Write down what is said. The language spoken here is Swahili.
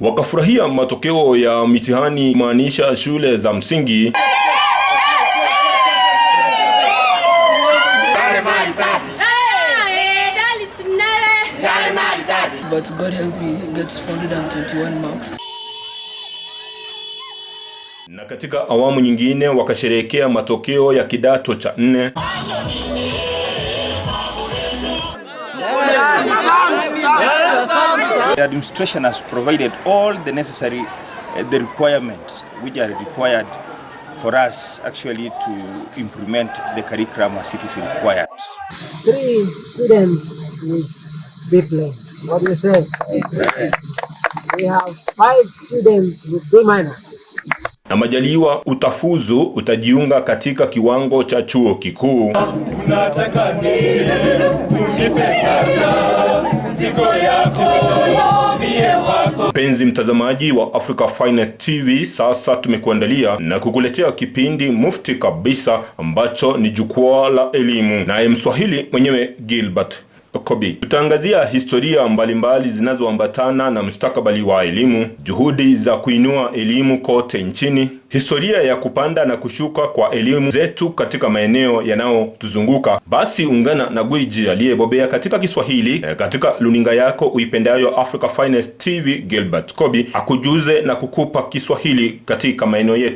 Wakafurahia matokeo ya mitihani maanisha shule za msingi. But God help me get 421 marks. Na katika awamu nyingine wakasherehekea matokeo ya kidato cha nne. The administration has provided all the necessary the requirements which are required for us actually to implement the curriculum as it is required. Three students with B plane. What do you say? We have five students with B minuses. Na majaliwa utafuzu, utajiunga katika kiwango cha chuo kikuu. Unataka nini? Unipe sasa mzigo yako niye wako. Mpenzi mtazamaji wa Africa Finest TV, sasa tumekuandalia na kukuletea kipindi mufti kabisa ambacho ni jukwaa la elimu, naye Mswahili mwenyewe Gilbert Kobi. Tutaangazia historia mbalimbali zinazoambatana na mustakabali wa elimu, juhudi za kuinua elimu kote nchini, historia ya kupanda na kushuka kwa elimu zetu katika maeneo yanayotuzunguka. Basi ungana na gwiji aliyebobea katika Kiswahili katika luninga yako uipendayo Africa Finest TV, Gilbert Kobi akujuze na kukupa Kiswahili katika maeneo yetu.